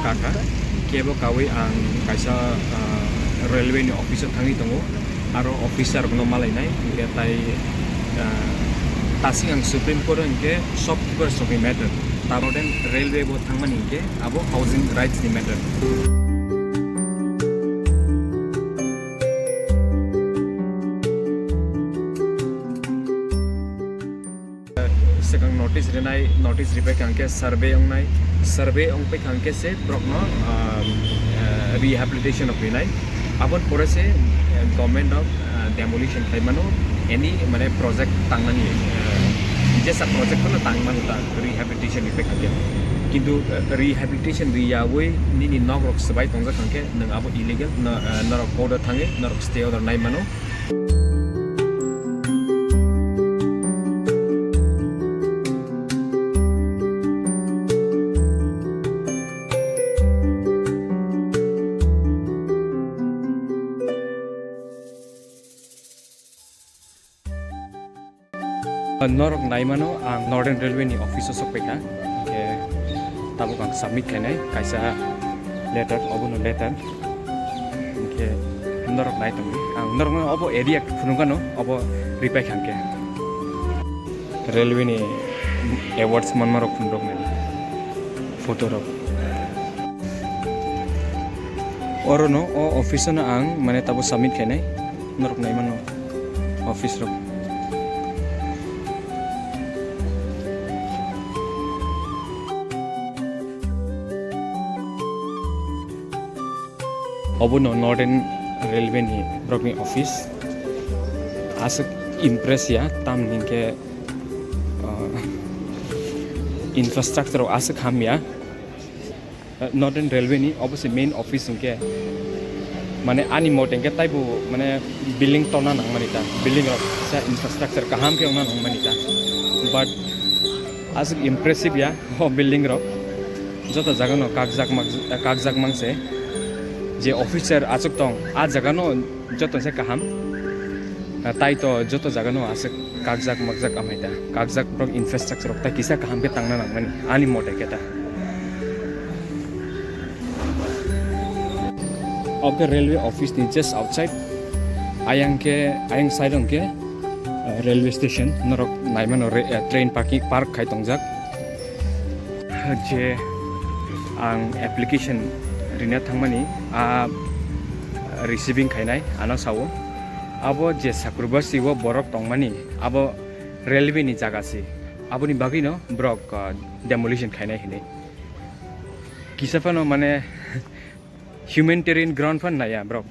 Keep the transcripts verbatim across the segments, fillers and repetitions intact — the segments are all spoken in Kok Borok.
Kha, kebo kawi ang kaisa, ah, railway ni office o thangwi tongo, aro officer rokno malainai, hinkhe tai, ah, tasing ang Supreme Court o hinkhe shopkeepers rokni matter, tamo den railway bo thangmani hinkhe abo housing rights ni matter. Swkang notice rinai, notice ripai kha hwnkhe survey wngnai, survey wngpai kha hwnkhe se borokno, ah, ah, rehabilitation rok rinai. Aboni pore se, eh, government rok, ah, demolition khai mano, any mane project tangnani, eh, jesa project phano tang mano ta rehabilitation ripai kha hwnkhe. Kintu, eh, rehabilitation riyaui nini nok rok swbai tongjak hwnkhe nwng abo illegal, no, eh, norok court o thangwi norok stay order nai mano. Norok naimano ang Northern Railway ni office o sokpaikha, hingke tabuk ang submit khainai kaisa letter, obono letter. Hingke norok nai tongdi. Ang norokno obo area phunukgano obo ripai kha hingke. Railway ni awards manmarok phunuknani photo rok. Orono o office o no ang mane tabuk submit khainai norok naimano office rok. Obono Northern Railway ni borokni office. Aswk impress ya, tamni hinkhe, ah, infrastructure rok aswk hamya. Northern Railway ni obo se main office hwnkhe, mane ani mote hwnkhe taibo mane building tongna nangmani ta, building rok kisa infrastructure kaham khe wngna nangmani ta, but aswk impressive ya o building rok, joto jaga no kakjak mak-, kakjak mang se, je officer achuk tong a jaga no joto se kaham, tai to joto jaga no aswk kakjak makjak amai ta, kakjak borok infrastructure rok tai kisa kaham khe tangna nangmani ani mote khe ta. Oke, railway office ni just outside. Ayang khe, ayang side hwnkhe, uh, railway station. Norok naimano re-, uh, train parking, park khai tongjak. Je ang application rina thangmani, a receiving khainai, ano sao. Abo je Sakurbashi o borok tongmani, abo railway ni jaga se. Aboni bagwino borok, uh, demolition khainai hinwi. Kisa phano mane humanitarian ground phano naiya borok.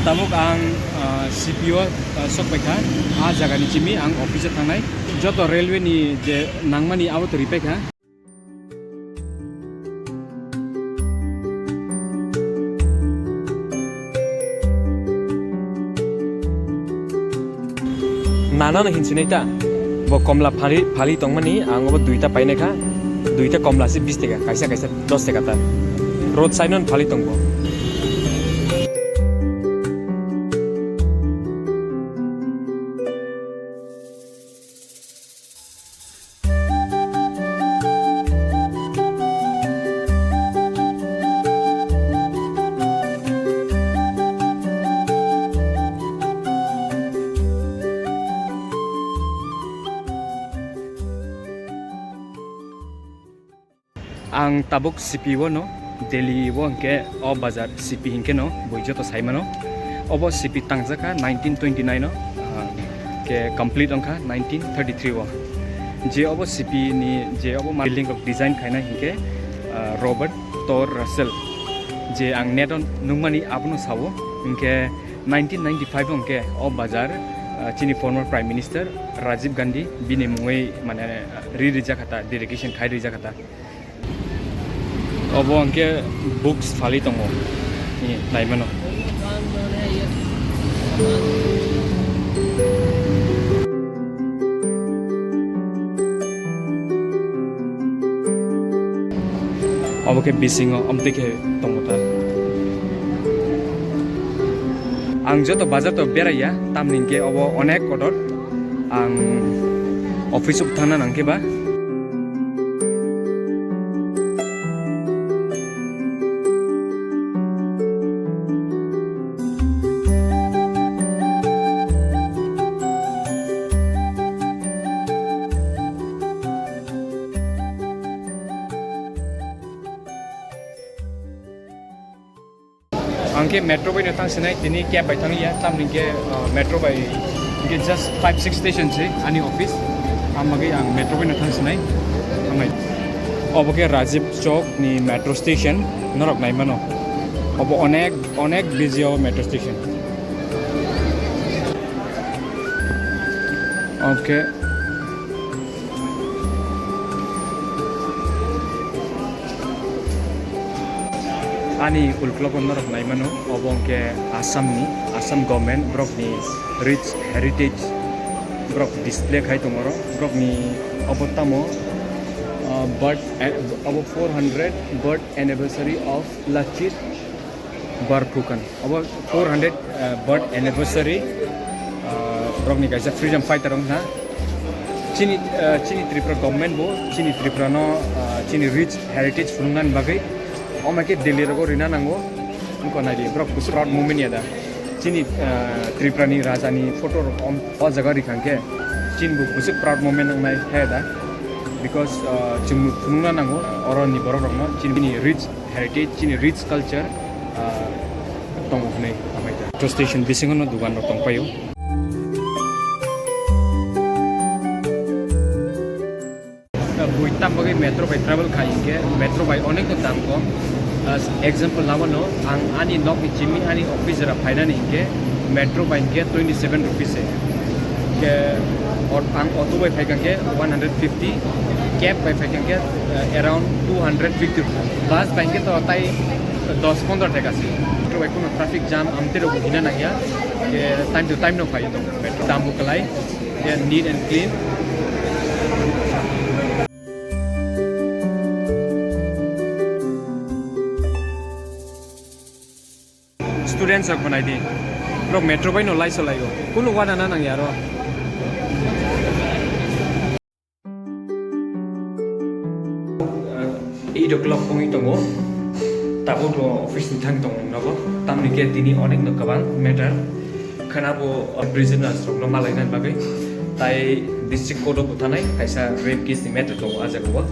Tabuk ang, ah, C P O, ah, sok paikha. Ah, jaga ni simi ang office o thangnai. Joto railway ni je nangmani abo to ripai kha. Nana no hinsinai ta. Bo komla phali, phali tongmani, ang obo duita painai kha. Duita komla se bis teka, kaisa kaisa dos teka ta. Road side no phali tongbo. Ang tabuk C P o no, Delhi o hwnkhe o bazar C P hinkhe no bui joto sai mano. Obo C P tangjak kha nineteen twenty nine o, ah, khe complete wngkha nineteen thirty three o. Je obo C P ni je obo building rok design khainai hinkhe, ah, Robert Thor Russell. Je ang net o nukmani abono sao, hinkhe nineteen ninety five o hwnkhe o bazar, ah, chini former Prime Minister Rajiv Gandhi bini mungwi mane ri rijak kha ta, dedication khai rijak kha ta. Obo hwnkhe books phali tongo, ni naimano. Obo khe bisingo amtwi khe tongo ta. Ang joto bazar to beraiya, tamni hwnkhe obo onek kotor. Ang office o thangna nang khe ba. Ang khe metro bai no thang sinai, tini cab bai thang ya, tamni khe, uh, metro bai hwnkhe just five six station se ani office, ang bagwi ang metro bai no thang sinai, thangnai. Obo khe Rajiv Chowk ni metro station, norok nai mano. Obo onek, onek busy o metro station. Okay. Ani ulklogo norok nai mano, obo hwnkhe Assam ni, Assam government borok ni rich heritage borok display khai tongo oro. Borok ni obo tamo, ah, birth, eh, obo four hundred birth anniversary of Lachit Borphukan. Obo four hundred, uh, birth anniversary, uh, borokni kaisa freedom fighter wngkha. Chini, uh, chini Tripura government bo chini Tripura no, uh, chini rich heritage phunuknani bagwi omo khe Delhi rogo rina nango. Wngkha naidi, borok kusu proud moment ya da. Chini, uh, Tripura ni raja ni photo rok om, o jaga rikha khe chini bo kusu proud moment wngnai khe da. Because, uh, chwng phunukna nango oro ni borok rok no chini rich heritage, chini rich culture, ah, tongo hwnwi amai da. Metro station bisingo no dugan rok tongpaio. Bui tam bagwi metro bai travel khai hinkhe metro bai onek no dam kom. As example lamano ang ani nokni chimi ani office jora phainani hinkhe metro bai hinkhe twenty seven rupees se. Ke ot-, ang auto bai phaikha khe one hundred fifty, cab bai phaikha khe, eh, around two hundred fifty rupees. Bus bai khe to tai dos pondro taka se. Metro bai kuno traffic jam amtwi rok hina nangya, ke time to time no phai tong. Metro dam bo kwlai, ke neat and clean. Students rok bo nai di. Bro, metro bai no lai so lai o. Kunu wana na nang ya ro. Eight o'clock wngwi tongo. Tabuk bo office ni thang tongo nogo. Tamni khe tini onek no kwbang matter. Khana bo prisoners rok no malai nani bagwi. Tai district court o buthanai kaisa rape case ni matter tongo a jaga o.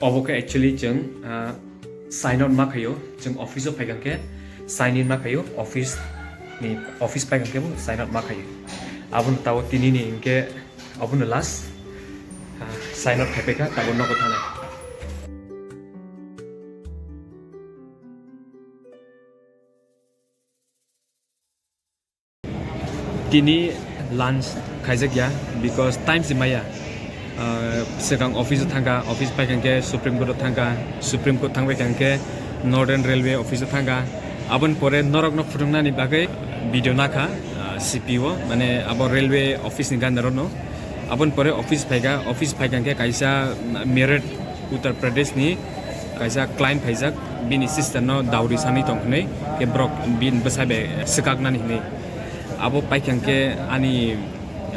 Obo khe actually chwng, ah, sign out ma khaio, chwng office o phaikha khe sign in ma khaio, office ni, office phaikha khe bo sign out ma khaio. Abono tabo tini ni hinkhe obono last, ah, sign out khai paikha, tabo nogo thanai. Tini lunch khaijak ya, because time se maya. Ah, swkang office o thangkha, office paikha khe Supreme Court o thangkha, Supreme Court thangbai kha khe Northern Railway office o thangkha. Aboni pore norok no phwrwngnani bagwi video nakha, ah, C P O, mane abo railway office ni gana rok no. Aboni pore office phaikha, office phaikha khe kaisa, ah, Meerut Uttar Pradesh ni kaisa client phaijak, bini sister no dowry sanwi tong hwnwi, khe borok bini bwsa bai swkaknani hwnwi. Abo paikha khe ani,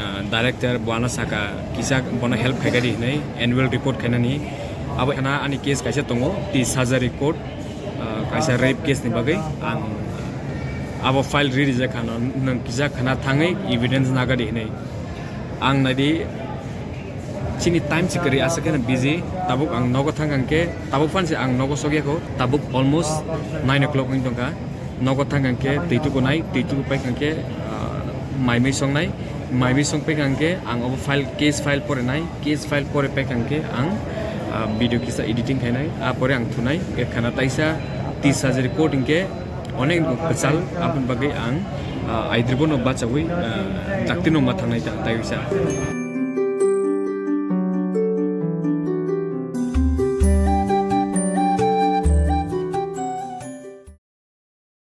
ah, director bo ano saka kisa bono help khaikha di hwnwi annual report khainani. Abo khana ani case kaisa tongo, tis hazari court, ah, kaisa rape case ni bagwi ang abo file ri rijak khano, nwng kisa khana thangwi evidence naga di hwnwi. Ang naidi, chini time se kwrwi aswk kheno busy. Tabuk ang nogo thang khe, tabuk phan se ang nogo sokya kho, tabuk almost nine o'clock wng tongkha. Nogo thang khe twi tuku nai, twi tuku pai khe, ah, mai mui song nai, mai mui song pai khe ang obo file, case file pore nai, case file pore pai khe ang, ah, video kisa editing khai nai, a pore ang thunai, e khana taisa tis hazari court hinkhe onek kwchal, aboni bagwi ang, ah, aidribano bachawi, ah, dakti no ma thangnai ta-, tai wisa.